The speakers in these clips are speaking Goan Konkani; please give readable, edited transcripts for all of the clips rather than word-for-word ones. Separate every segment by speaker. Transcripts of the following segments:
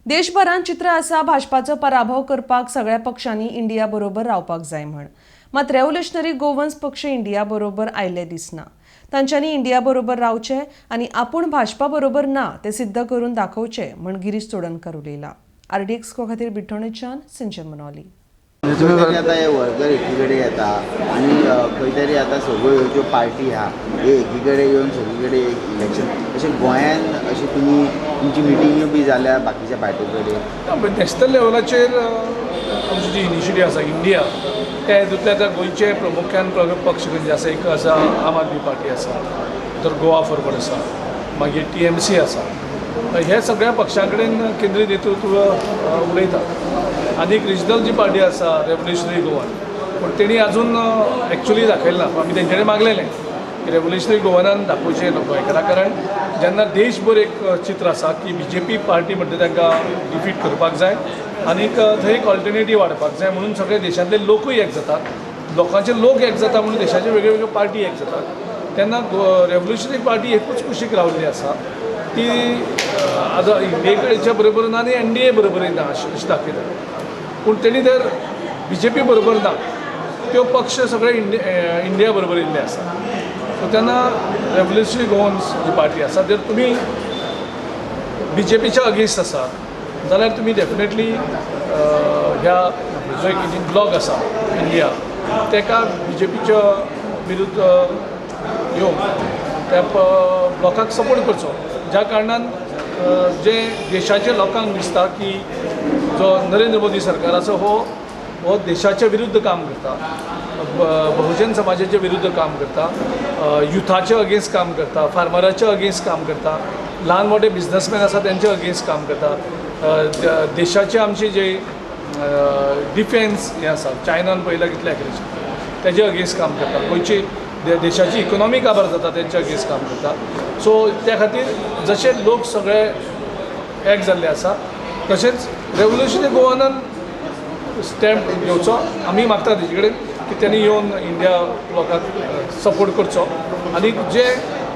Speaker 1: देशभरांत चित्र आसा भाजपाचो पराभव करपाक सगळ्या पक्षांनी इंडिया बरोबर रावपाक जाय म्हण. मात रेव्होल्युशनरी गोवन्स पक्ष इंडिया बरोबर आयिल्ले दिसना. तांच्यांनी इंडिया बरोबर रावचे आनी आपूण भाजपा बरोबर ना ते सिद्ध करून दाखोवचे म्हण गिरीश चोडणकर उलयला. आरडीएक्स खातीर बिठ्ठोणेच्यान संजय मनोली.
Speaker 2: खंय तरी आतां हे वर्कर एकी कडेन येता आनी खंय तरी आतां सगळ्यो ह्यो ज्यो पार्टी आहा हे एकी कडेन येवन सगळी कडेन एक इलेक्शन अशें गोंयान अशें तुमी तुमची मिटिंग्यो बी जाल्या बाकीच्या पार्टी कडेन?
Speaker 3: नॅशनल लेवलाचेर आमची जी इनिशिएटीव आसा इंडिया, त्या हितूंतल्या आतां गोंयचे प्रामुख्यान पक्ष खंयचे आसा, एक आसा आम आदमी पार्टी आसा, तर गोवा फॉरवर्ड आसा, मागीर TMC आसा. हे सगळ्या पक्षां कडेन केंद्रीय नेतृत्व उलयता. आनी एक रिजनल जी पार्टी आसा रेव्होल्युशनरी गोवन, पूण तेणी आजून एक्चुली दाखयलें ना. आमी तेंचे कडेन मागलेलें की रेव्होल्युशनरी गोवनान दाखोवचें गोंयकारां, कारण जेन्ना देशभर एक चित्र आसा की BJP party म्हणटा तांकां डिफीट करपाक जाय आनीक थंय एक ऑल्टरनेटीव हाडपाक जाय म्हणून सगळे देशांतले लोकूय एक जातात, लोकांचे लोक एक जाता म्हणून देशाचे वेगळे वेगळे पार्टी एक जातात. तेन्ना रेव्होल्युशनरी पार्टी एकूच कुशीक रावल्ली आसा, ती आतां इंडियेच्या बरोबर ना आनी NDA बरोबरय ना अशें दाखयता. पूण तेणी जर BJP बरोबर ना, त्यो पक्ष सगळे इंडिया बरोबर येयल्ले आसा. सो तेन्ना रेव्होल्युशनरी गोवन्स जी पार्टी आसा, जर तुमी BJPच्या अगेन्स्ट आसा जाल्यार तुमी डेफिनेटली ह्या जो एक ब्लॉक आसा इंडिया तेका BJPच्या विरुद्ध येवन त्या ब्लॉकाक सपोर्ट करचो, ज्या कारणान जे देशाच्या लोकांक दिसता की जो नरेंद्र मोदी सरकाराचो हो देशाच्या विरुद्ध काम करता, बहुजन समाजाच्या विरुद्ध काम करता, युथाच्या अगेन्स्ट काम करता, फार्मराच्या अगेन्स्ट काम करता, ल्हान मोठे बिजनसमॅन आसा तेंच्या अगेन्स्ट काम करता, देशाचे आमचे जे डिफेन्स हें आसा चायनान पळयलां कितलें एग्रेशन तेजे अगेन्स्ट काम करता, गोंयची देशाची इकोनॉमी काबार जाता तेंच्या अगेन्स्ट काम करता. सो त्या खातीर जशे लोक सगळे एक जाल्ले आसा तशेंच रेव्होल्युशनरी गोवनान स्टॅम्प घेवचो. आमी मागता तेजे कडेन की तेणी येवन इंडिया ब्लॉकाक सपोर्ट करचो आनी जे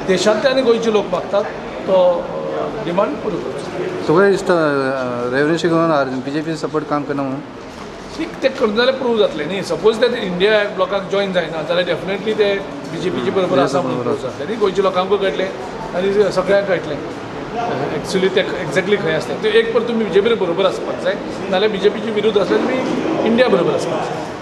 Speaker 3: देशांतले आनी गोंयचे लोक मागतात तो डिमांड पुरो करचो.
Speaker 4: सगळें दिसता रेव्होल्युशनरी गोवन BJP support काम करना म्हणून
Speaker 3: ते करता जाल्यार प्रूव जातलें न्ही. सपोज ते इंडिया ब्लॉकाक जॉयन जायना जाल्यार डेफिनेटली ते BJPचे बरोबर आसा म्हणून प्रूव जातलें न्ही. गोंयच्या लोकांकूय कळटलें आनी सगळ्यांक कळटलें एक्चुली ते एक्झॅक्टली खंय आसता. ते एक पर तुमी BJP बरोबर आसपाक जाय, नाल्यार BJPचे विरुद्ध आसल्यार तुमी इंडिया बरोबर आसपाक जाय.